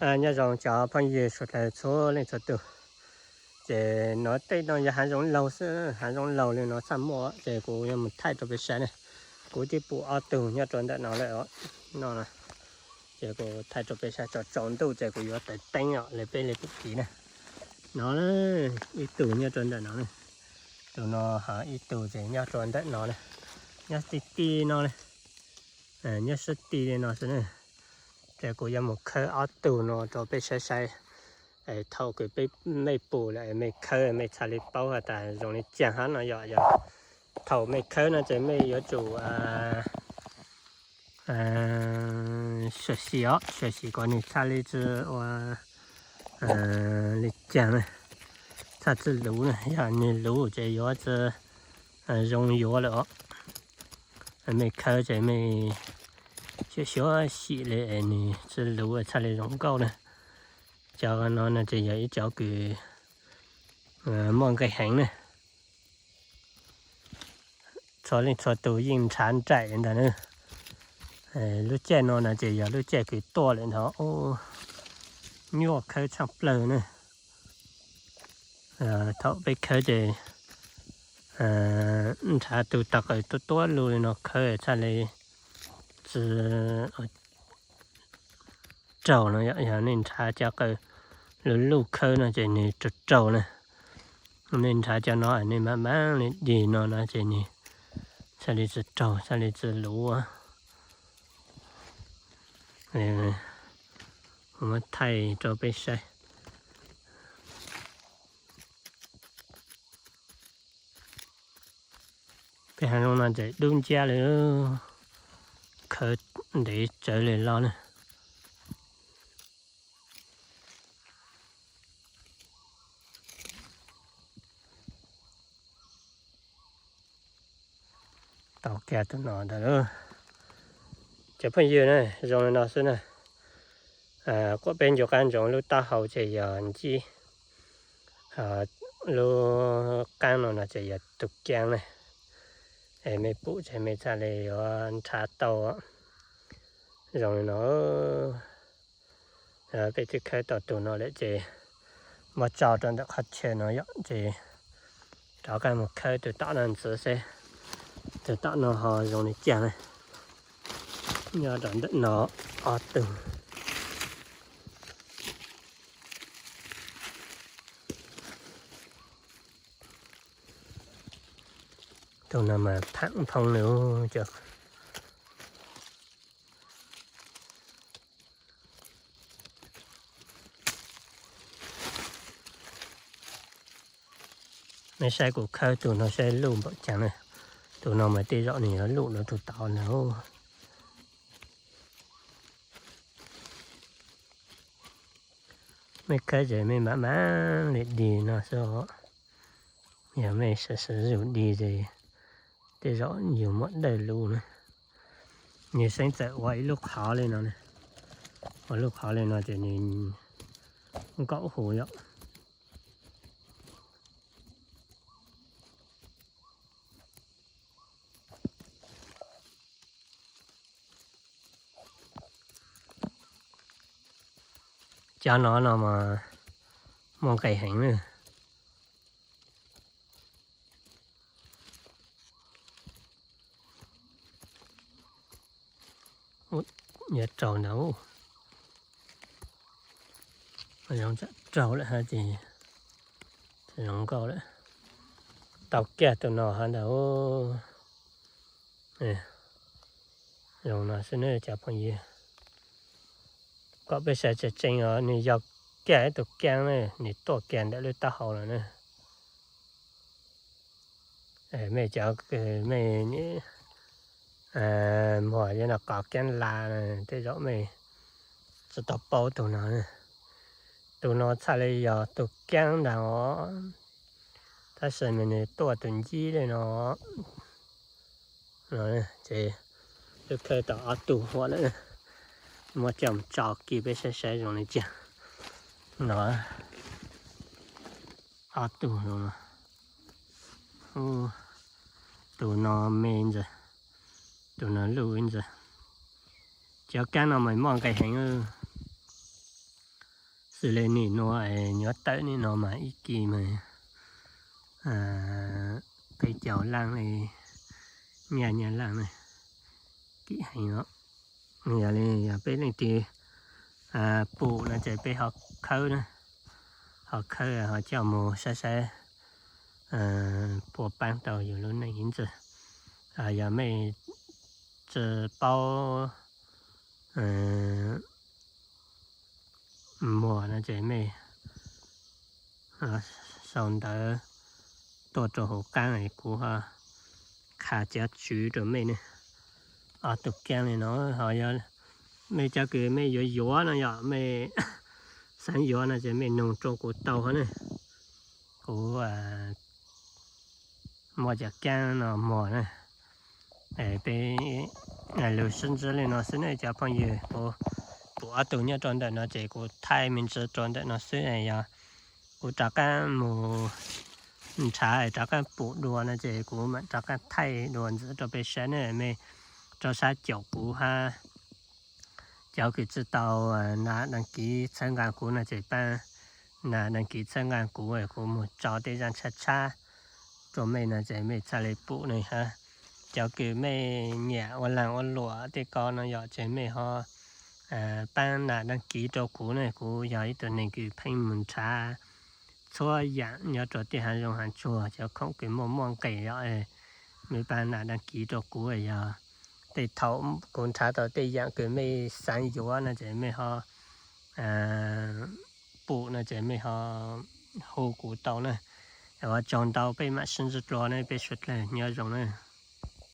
Nyob zoo cov phooj ywg suav dlawg txhua leej txhua tus. Ces no tej no yog hav zoov laug xwb, hav zoov laug li no txaj muaj, ces kuv yuav mus thaij rau peb saib ne. Kuv twb pum ob tug nyob rau ntawm no lawm os. No, ces kuv thaij rau peb saib, tsaus tsaus ntuj ces kuv yuav taws teeb os, li peb li pum kiv na. No, ib tug nyob rau ntawm no ne. Tus no ho ib tug ces nyob rau ntawm no ne. Nyob ti ti no ne. Nyob sab ti li no xwb ne. Ces kuv yuav mus khawb ob tug no rau peb saib saib. Thaum kws peb, mej pum lawm mej khawb mej txhaj li paub has tas zoo li caag hab no yom. Yog thaum mej khawb no ces mej yuav tsum suam xim os, suam xim kom nwg txhaj li tsi ua li caag na, txhaj tsi luv na. Yog nwg luv ces yuav tsi zoo yuav lawm os. Mej khawb ces mej xyuam xyuam xim li es nwg tsi luv txhaj li zoo nkauj na. Cov no no ces yog ib cov kws muaj nqis heev ne. Txhua leej txhua tus yeej nrhav nraim ntag na. Lub caij no no ces yog lub caij kws tuaj lawm ntag, nyuaj khawb tshaj plawg na. Thaum peb khawb ces nrhav tug tau qws tuab tuab lug li no khawb txhaj li tsi raug no. Yog nej nrhav cov qws luj luj khawb no ces nwg raug raug na. Nej nrhav cov no nej mam mam li dig no no ces nwg txhaj li tsi raug, txhaj li tsi luv. Kuv muab thaij rau peb saib. Peb hav zoov no ces dub nciab li, khawb ntev tsawv li los na. Tau kiag tus no ntag lauj. Cov phooj ywg na, zoo li no xwb na. Quab peb ncu qab ntsoov lub taub hau ces yog ncib, lub qaab no no ces yog tus kaab na. Es mej pum ces mej txhaj li yuav nrhav tau. Zoo li no. Peb twb khawb tau tus no lawm ces muab tso rau ntawm qhov chaw no yom, ces rov qab mus khawb tus tom no ntxiv seb tus tom no ho zoo li cas na. Nyob rau ntawm no ob tug. Tus no mas phaam phoob li. Nej saib kuv khawb tus no saib luj npaum caag na. Tus no mas tej zaum nws yuav luj dua tus tod na. Mej khawb ces mej mam mam li dig no xwb os. Yog mej sawv sawv zus dig ces tej zaum yug muaj dawj lug na. Nws xeeb txawm ua ib lub qhov li no, ua lub qhov li no ces nws nkaum huv yom. Cov no no mas muaj nqis heev na. Yuav raug ntag. Zoo tsam raug lawm hab ces zoo nkauj lawm. Tau kiag tus no hab ntag. Zoo no xwb na cov phooj ywg. Kom peb saib tseeb tseeb os, nws yog kiag ib tug kaab na, nws tuaj kiag ntawm lub taub hau lawm na. Mej cov mej muag yog no qos kaab la, tej zaum mej tsi tau paub tus no. Tus no txhaj li yog tus kaab ntag os. Tab sis mas nws tuaj tus ncib li no. Ces twb khawb tau ob tug huam lawm, muab coj mus tso kis peb saib saib zoo li cas. No, ob tug no, tus no me ntawd, tus no luj ib ntawd. Cov kaab no mas muaj nqis heev. Xws li nim no es nyuam tawm nim no mas ib kis mas peb caug laj li, nyaj nyaj laj na, kim heev os. Yog li yog peb leej twg pum no ces peb ho khawb na, ho khawb ho coj mus saib saib puas paab tau yus lub neej ib ntsis. Yog mej tsi paub muag no ces mej sau ntawv tuaj rau hauv qaab es kuv ho qha cov tswv rau mej ne. Ob tug kaab li no, ho yog mej cov kws mej yuav yuav no yog mej xaav yuav no ces mej nug rau kuv tau hov ne. Kuv muaj cov kaab no muag na. Peb lug sib ntsib li no xwb ne cov phooj ywg, kuv pum ob tug nyob rau ntawm no ces kuv thaij me ntsis rau ntawm no xwb, yog kuv rov qaab mus nrhav rov qaab pum dua no ces kuv mam rov qaab thaij dua ntxiv rau peb saib ne. Mej rau sab caum kuv hab cov kws tsi tau nam đăng ký txhawb nqa kuv no ces paab nam đăng ký txhawb nqa kuv, kuv mus tso tej zaaj tshab tshab rau mej no ces mej txhaj li pum ne hab. Cov kws mej nyiam ua laag ua luam tej ko no yog ces mej ho paab nam đăng ký rau kuv ne, kuv yog ib tug neeg kws pheej mus nrhav txhua yaam nyob rau tej haav zoov haav tsuag, cov khoom kws muaj muaj nqis yog mej paab nam đăng ký rau kuv, yog tej thaum kuv nrhav tau tej yaam kws mej xaav yuav no ces mej ho pum no ces mej ho hu kuv tau na. Ua tsaug ntau, peb mam sib ntsib dlua ne, peb suav dlawg nyob zoo na.